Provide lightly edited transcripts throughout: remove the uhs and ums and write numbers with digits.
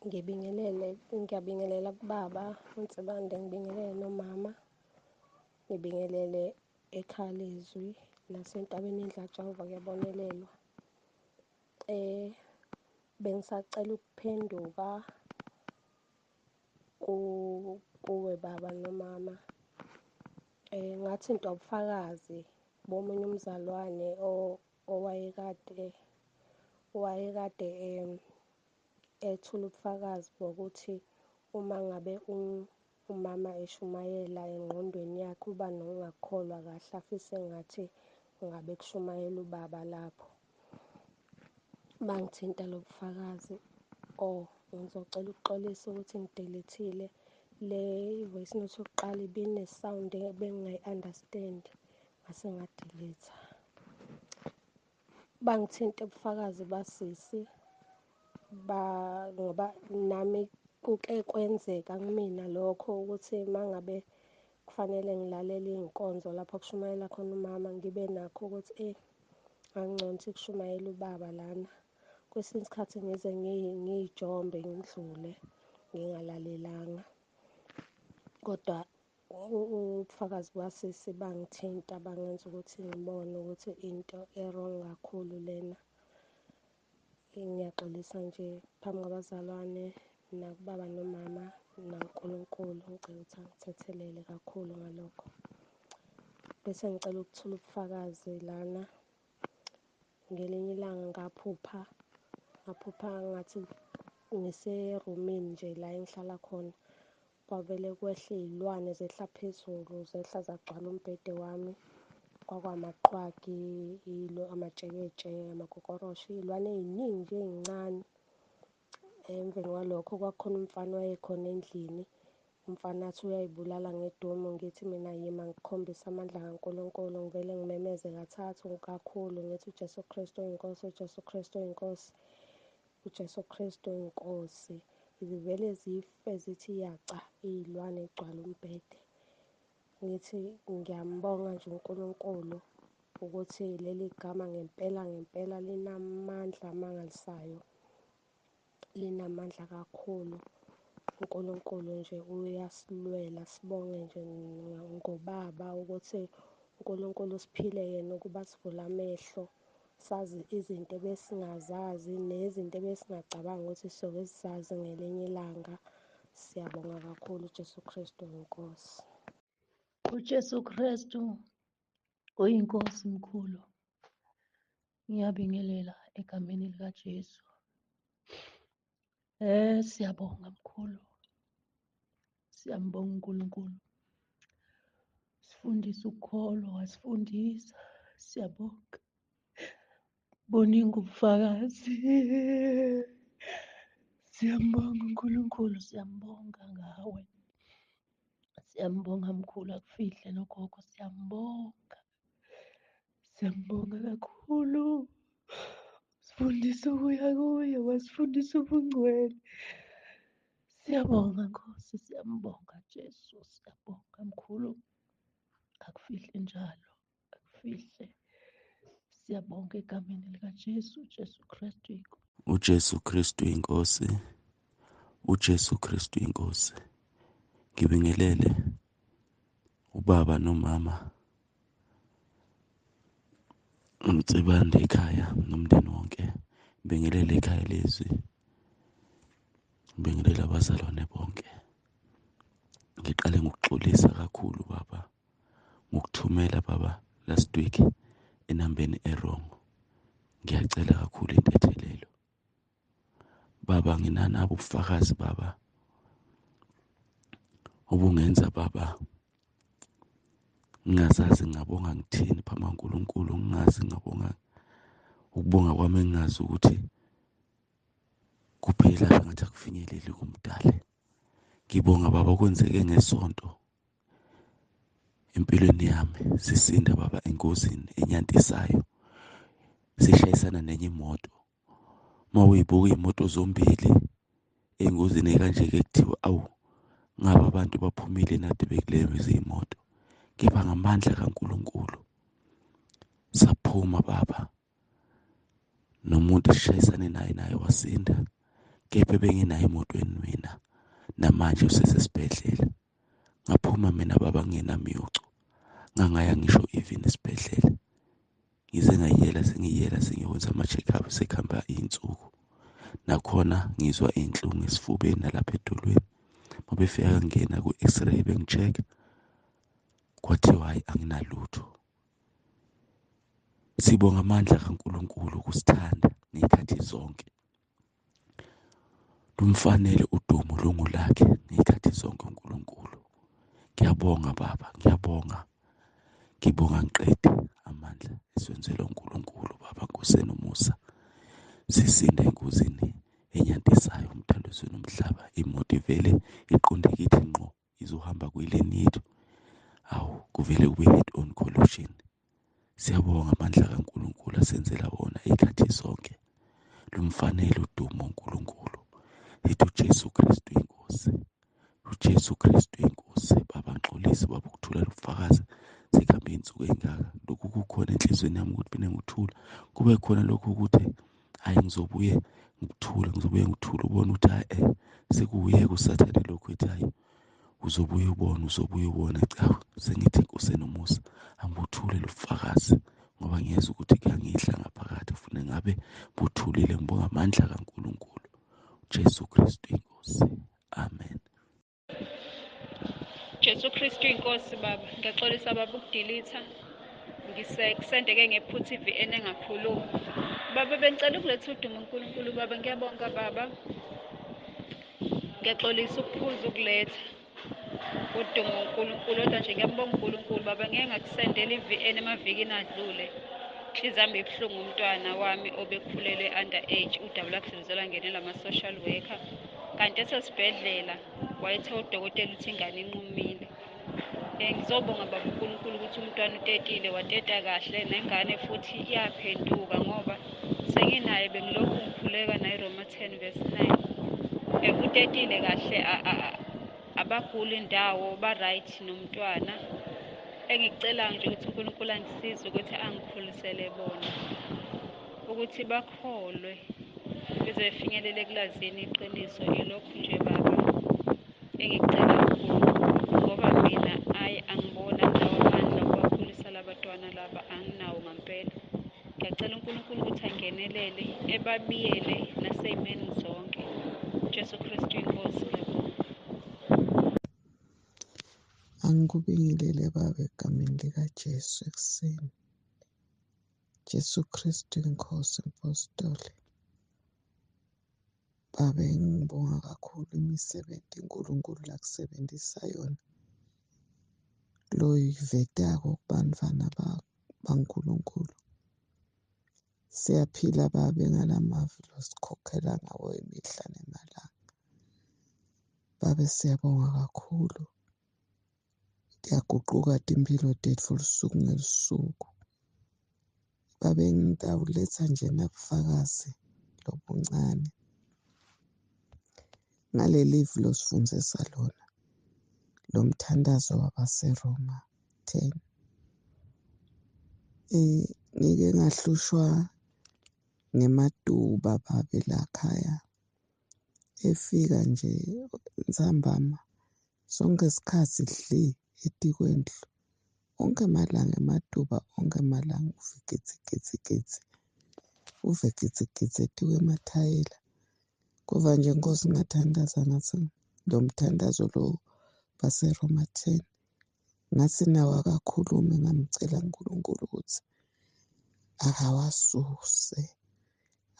Ngibingelele, ngiyabingelela kubaba uNsibande, ngibingelele nomama, ngibingelele ekhaya lezwi nasentabeni yeNdlatshova kuyabonelelwa. Bengisacela ukuphenduka kuwe baba nomama. Ngathintwa ubufakazi bomunye umzalwane owayekade owayekade ethula ubufakazi bokuthi uma ngabe umama eshumayela engqondweni yakhe uba nokungakholwa kahle, afise engathi ngabe kushumayela ubaba lapho. Bangithinta lobu bufakazi. Oh, ngizocela ukuxolisa ukuthi ngidelethile. Le voice note yokuqala ibine-sound ebengingayi-understand, ngase ngadeletha. Bangithinta ubufakazi basisi ba ngoba nami kuke kwenzeka kumina lokho ukuthi uma ngabe kufanele ngilalele iy'nkonzo lapho kushumayela khona umama ngibe nakho ukuthi eh angcono ukuthi kushumayela ubaba lana. Kwesinye isikhathi ngize ngiy'jombe ngidlule ngingalalelanga. Kodwa ubufakazi bukasisi bangithinta bangenza ukuthi ngibone ukuthi into e-wrong kakhulu lena. Ngiyaxolisa nje phambi kwabazalwane nakubaba nomama naNkulunkulu, ngicela ukuthi angithethelele kakhulu ngalokho. Bese ngicela ukuthula ubufakazi lana. Ngelinye ilanga ngaphupha, ngaphupha ngathi ngiserumini nje la engihlala khona, kwavele kwehla iy'lwane zehla phezulu, zehla zagcwala umbhede wami. Kwakwamaqhwagi, amatsheketshe, amakokoroshe, iy'lwane ey'ningi nje ey'ncane. Emveni kwalokho kwakukhona umfana owayekhona endlini, umfana athi uyayibulala ngedomu, ngithi mina yima ngikukhombise amandla kaNkulunkulu, ngivele ngimemeze kathathu kakhulu ngithi uJesu Kristu uyinkosi, uJesu Kristu uyinkosi, uJesu Kristu uyinkosi. Zivele zife zithi yaca iy'lwane y'gcwale umbhede. Ngithi ngiyambonga nje uNkulunkulu ukuthi leli gama ngempela ngempela linamandla amangalisayo, linamandla kakhulu. uNkulunkulu nje uyasilwela, sibonge nje ngobaba ukuthi uNkulunkulu usiphile yena ukuba sivule amehlo, sazi izinto ebesingazazi nezinto ebesingacabangi ukuthi siyoke sizazi ngelinye ilanga. Siyabonga kakhulu uJesu Kristu inkosi. UJesu Kristu uyinkosi mkhulu. Ngiyabingelela egameni likaJesu. Siyabonga mkhulu. Siyambonga uNkulunkulu. Sifundisa ukukholwa, wasifundisa. Siyabonga. Buningi ubufakazi. Siyambonga uNkulunkulu, siyambonga ngawe. Siyambonga mkhulu akufihle nogogo, siyambonga. Siyambonga kakhulu. Sifundisa ukuya kuye, wasifundisa ubungcwele. Siyabonga Nkosi, siyambonga Jesu, siyabonga mkhulu. Akufihle njalo, akufihle. Siyabonga egameni likaJesu, Jesu Kristu inkosi. UJesu Kristu inkosi. UJesu Kristu inkosi. Ngibingelele ubaba nomama uMtsibande ekhaya nomndeni wonke. Ngibingelele ekhaya lezwi. Ngibingelele abazalwane bonke. Ngiqale ngokuxolisa kakhulu baba ngokuthumela baba last week enambeni e-wrong. Ngiyacela kakhulu intethelelo. Baba nginanabo ubufakazi baba obungenza baba ngingazazi ngingabonga ngithini phambi kaNkulunkulu, ngingazi ngingabonga ukubonga kwami engingazi ukuthi kuphela sengathi akufinyeleli kumdali. Ngibonga baba okwenzeke ngesonto empilweni yami, sisinda baba engozini enyantisayo, sishayisana nenye imoto. Uma uyibuka iy'moto zombili ey'ngozini ey'kanje-ke kuthiwa awu ngabe abantu baphumile nade bekuleyo ziyimoto, kepha ngamandla kaNkulunkulu saphuma baba, nomuntu esishayisane naye naye wasinda. Kepha benginayo emotweni mina namanje usesesibhedlela. Ngaphuma mina baba ngingenamyocu, ngangaya ngisho even esibhedlela. Ngize ngayiyela sengiyela sengiyokwenza ama-check-up, sekuhamba iy'nsuku. Nakhona ngizwa iy'nhlungu esifubeni nalapha edolweni. Uma befika ngena ku-x-ray bengi-check-a, kwathiwa hhayi anginalutho. Sibonga amandla kaNkulunkulu ukusithanda ngey'khathi zonke. Lumfanele udumo lungulakhe ngey'khathi zonke uNkulunkulu. Ngiyabonga baba, ngiyabonga. Ngibonga ngiqede amandla esiwenzelwe uNkulunkulu baba Nkosi enomusa. Sisinda engozini enyantisayo umthando nomhlaba. Imoto ivele iqonde kithi ngqo, izohamba kwileni yethu. Awu, kuvele kube head on collision. Siyabonga amandla kaNkulunkulu asenzela wona ey'khathi zonke. Lumfanele udumo uNkulunkulu. Yithi uJesu Kristu inkosi. uJesu Kristu inkosi. Baba ngixolise baba ukuthula lobufakazi. Sekuhambe iy'nsuku ey'ngaka. Lokhu kukhona enhliziyweni yami ukuthi mina ngikuthula. Kube khona lokhu ukuthi hhayi ngizobuye ngikuthule, ngizobuye ngikuthule. Ubone ukuthi hhayi sekuwuyeka uSathane lokhu ethi hhayi uzobuye ubone, uzobuye ubone. Cha, sengithi Nkosi enomusa angibuthule lobufakazi ngoba ngiyezwa ukuthi kuyangidla ngaphakathi. Ufune ngabe buthulile. Ngibonga amandla kaNkulunkulu. Jesu Kristu inkosi. Amen. Jesu Kristu inkosi baba. Ngiyaxolisa baba ukudilitha. Ngisekusendeke ngephutha i-VN engakhulumi. Baba bengicela ukuletha udumo uNkulunkulu baba. Ngiyabonga baba. Ngiyaxolisa ukuphuza ukuletha udumo uNkulunkulu, kodwa nje ngiyambonga uNkulunkulu baba. Ngeke ngakusendela i-VN emavikini adlule. Inhliziyo yami ibuhlungu umntwana wami obekhulelwe under age, udaba lwakhe luze lwangenela ama-social worker. Kanti esesibhedlela wayethe udokotela uthi ingane inqumile. Ngizobonga baba uNkulunkulu ukuthi umntwana utetile, wateta kahle, nengane futhi iyaphenduka ngoba senginaye bengilokhu ngikhuleka naye Roma 10 verse 9. Utetile kahle, abaguli indawo, ba-right nomntwana. Engikucelayo nje ukuthi uNkulunkulu angisize ukuthi angikhulisele bona, ukuthi bakholwe beze befinyelele ekulazini iqiniso. Ilokhu nje baba engikucela uNkulunkulu, ngoba mina ayi angiboni, anginawo amandla okubakhulisa labantwana laba, anginawo ngampela. Ngiyacela uNkulunkulu ukuthi angenelele, ebabiyele nasey'meni zonke. Jesu Kristu inkosi. Ngiyabonga. Angikubingelele baba egameni likaJesu ekuseni. Jesu Kristu inkosi mpostoli. Babe ngibonga kakhulu imisebenzi uNkulunkulu lakusebenzisa yona. Loyivetako kubantwana baNkulunkulu. Siyaphila babe ngalamavi losikhokhela ngawo imihla nemalanga. Babe siyabonga kakhulu. Tiyaguquka timphilo tetfu lusuku ngelusuku. Babe ngitawuletha nje nabufakazi lobuncane ngalelivi losifundzisa lona, lo mthandazo wabaseRoma 10. Ngike ngahlushwa ngematuba babe lakhaya. Efika nje ntsambama sonke isikhathi dli etikwendlu. Onke malanga ematuba, onke malanga uve gitsi gitsi gitsi. Uve gitsi gitsi etikwemathayela. Kuva nje Nkosi ngathandaza ngathi lo mthandazo lo baseRoma 10. Ngathi nawo akakhulume, ngamcela uNkulunkulu ukuthi akawasuse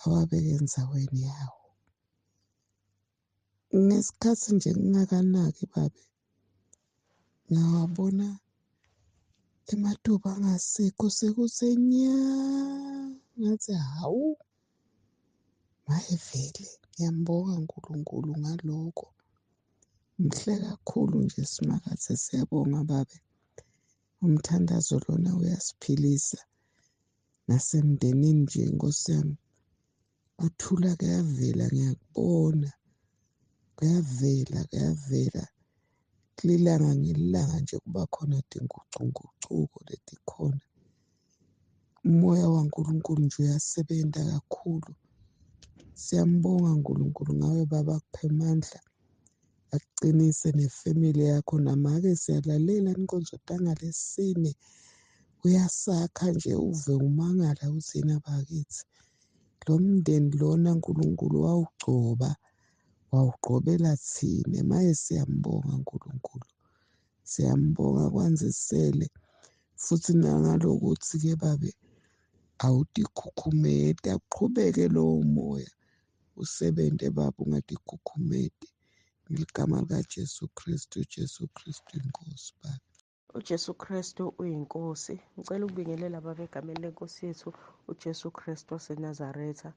awabeke endzaweni yawo. Ngesikhathi nje ngingakanaki babe, ngawabona ematuba angasekho sekuthe nya. Ngathi hawu, maye vele ngiyambonga uNkulunkulu ngalokho. Mhle kakhulu nje Simakadze, siyabonga babe. Umthandazo lona uyasiphilisa nasemndenini nje Nkosi yami. Kuthula kuyavela, ngiyakubona. Kuyavela, kuyavela. Lilanga ngelilanga nje kuba khona tingucungucuko letikhona. Umoya waNkulunkulu nje uyasebenza kakhulu. Siyambonga uNkulunkulu ngawe baba, akuphe amandla, akuqinise nefamily yakho. Nama-ke siyalalela inkonzo tangalesine, uyasakha nje uve umangala uthi yena bakithi lo mndeni lona uNkulunkulu wawugcoba, wawugqobela thina. Maye siyambonga uNkulunkulu, siyambonga kwanzisele futhi nangalokuthi-ke babe awutikhukhumeti, akuqhubeke lowo moya usebenze baba, ungatikhukhumeti. Ngegama likaJesu Kristu, Jesu Kristu inkosi baba. UJesu Kristu uyinkosi. Ngicela ukubingelela baba egameni lenkosi yethu uJesu Kristu waseNazaretha.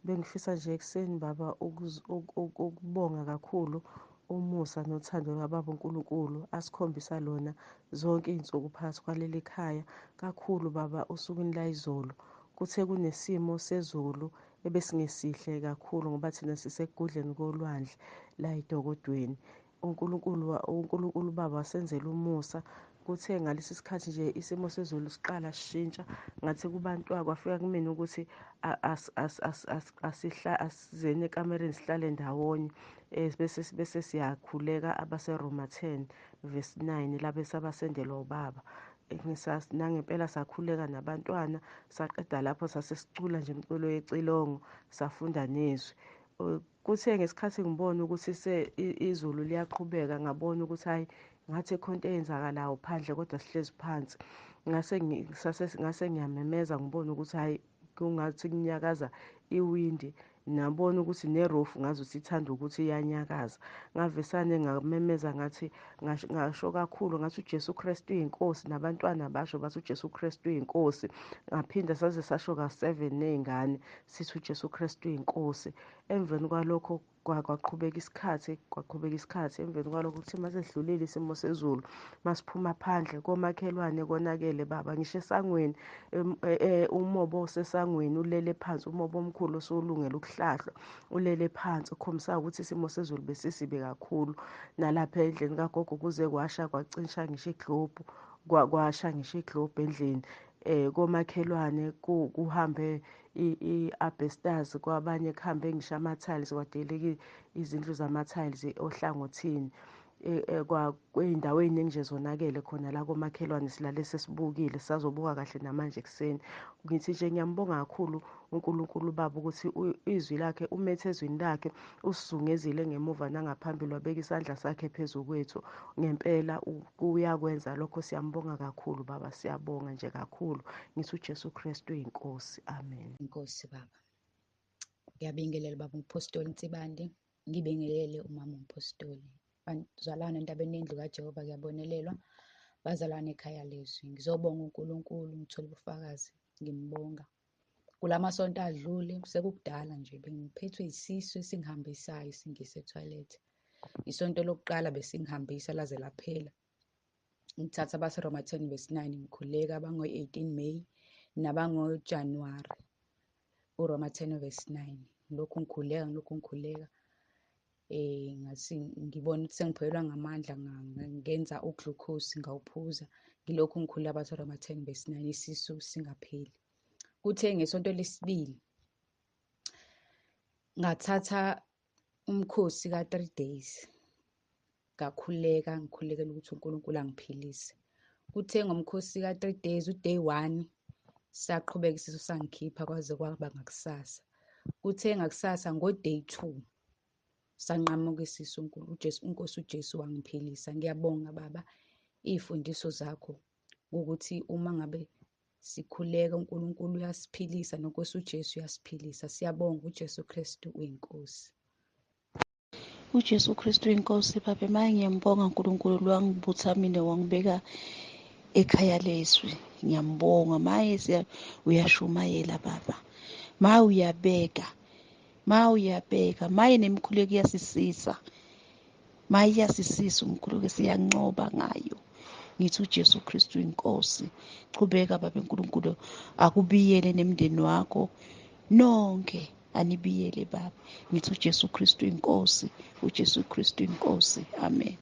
Bengifisa nje ekuseni baba ukubonga kakhulu umusa nothando lwababa uNkulunkulu asikhombisa lona zonke iy'nsuku phakathi kwaleli khaya, kakhulu baba osukwini layizolo. Kuthe kunesimo sezulu ebesingesihle kakhulu ngoba thina sisekugudleni kolwandle la eDokodweni. uNkulunkulu baba wasenzela umusa. Kuthe ngalesi sikhathi nje isimo sezulu siqala sishintsha, ngathi kubantu kwafika kumina ukuthi asizeni ekamereni sihlale ndawonye, bese siyakhuleka abaseRoma 10 verse 9 laba esabasendelwa ubaba. Nangempela sakhuleka nabantwana, saqeda lapho sasesicula nje umculo yecilongo, safunda nezwi. Kuthe ngesikhathi ngibona ukuthi izulu liyaqhubeka, ngabona ukuthi hayi ngathi khona into eyenzakalayo phandle kodwa sihlezi phansi. Ngase ngiyamemeza ngibona ukuthi hayi kungathi kunyakaza iwindi, nabona ukuthi nerofu ngazuthi ithanda ukuthi iyanyakaza. Ngavesane ngamemeza ngathi ngasho kakhulu ngathi uJesu Kristu uyinkosi, nabantwana basho bathi uJesu Kristu uyinkosi. Ngaphinda saze sasho ka-7 ney'ngane sithi uJesu Kristu uyinkosi. Emveni kwalokho kwaqhubeka isikhathi. Emveni kwalokho kuthi masedlulile isimo sezulu, masiphuma phandle komakhelwane konakele baba, ngisho esangweni umobo osesangweni ulele phansi, umobo omkhulu osulungele ukuhlahlwa ulele phansi, ukhombisa ukuthi isimo sezulu besisibi kakhulu. Nalapha endlini kagogo kuze kwasha kwacintsha ngisho iglobhu, kwasha ngisho iglobhu endlini. Komakhelwane kuhambe i-asbestos, kwabanye kuhambe ngisho ama-tiles, kwadeleka izindlu zama-tiles ohlangothini. Kwey'ndawo ey'ningi nje zonakele khona la komakhelwane, silale sesibukile, sisazobuka kahle namanje ekuseni. Ngithi nje ngiyambonga kakhulu uNkulunkulu baba ukuthi izwi lakhe umethe ezwini lakhe usizungezile ngemuva nangaphambili, wabeka isandla sakhe phezu kwethu. Ngempela uyakwenza lokho, siyambonga kakhulu baba, siyabonga nje kakhulu. Ngithi uJesu Kristu uyinkosi, amen. Inkosi baba, ngiyabingelela baba uMphostoli Nsibande, ngibingelele umama uMphostoli. Bazalwane entabeni yendlu kaJehova kuyabonelelwa, bazalwane ekhaya lezwi. Ngizobonga uNkulunkulu, ngithola ubufakazi, ngimbonga. Kulamasonto adlule sekukudala nje bengiphethwe isisu esingihambisayo singise etoilet. Isonto lokuqala besingihambisa laze laphela. Ngithatha abaseRoma 10 verse 9 ngikhuleka abango-18 May nabango-January uRoma 10 verse 9. Ngilokhu ngikhuleka ngathi ngibona ukuthi sengiphelelwa ngamandla, ngenza uglucose ngawuphuza. Ngilokhu ngikhuleka abaseRoma 10 verse 9 isisu singapheli. Kuthe ngesonto lesibili ngathatha umkhosi ka-3 days, ngakhuleka ngikhulekela ukuthi uNkulunkulu angiphilise. Kuthe ngomkhosi ka-3 days uday 1 saqhubeka isisu sangikhipha kwaze kwaba ngakusasa. Kuthe ngakusasa ngo-day 2 sanqamuka isisu, uNkosi uJesu wangiphilisa. Ngiyabonga baba iy'fundiso zakho ngokuthi uma ngabe sikhuleka uNkulunkulu uyasiphilisa noNkosi uJesu uyasiphilisa. Siyabonga, uJesu Kristu uyinkosi. UJesu Kristu uyinkosi baba. Maye ngiyambonga uNkulunkulu lwangibutha mina wangibeka ekhaya lezwi. Ngiyambonga. Maye uyashumayela baba. Ma uyabeka. Ma uyabeka. Maye nemikhuleko iyasisiza. Maye iyasisiza umkhuleko, siyanqoba ngayo. Ngithi uJesu Kristu inkosi. Chubeka baba uNkulunkulu akubiyele nemndeni wakho nonke, anibiyele baba. Ngithi uJesu Kristu inkosi, uJesu Kristu inkosi. Amen.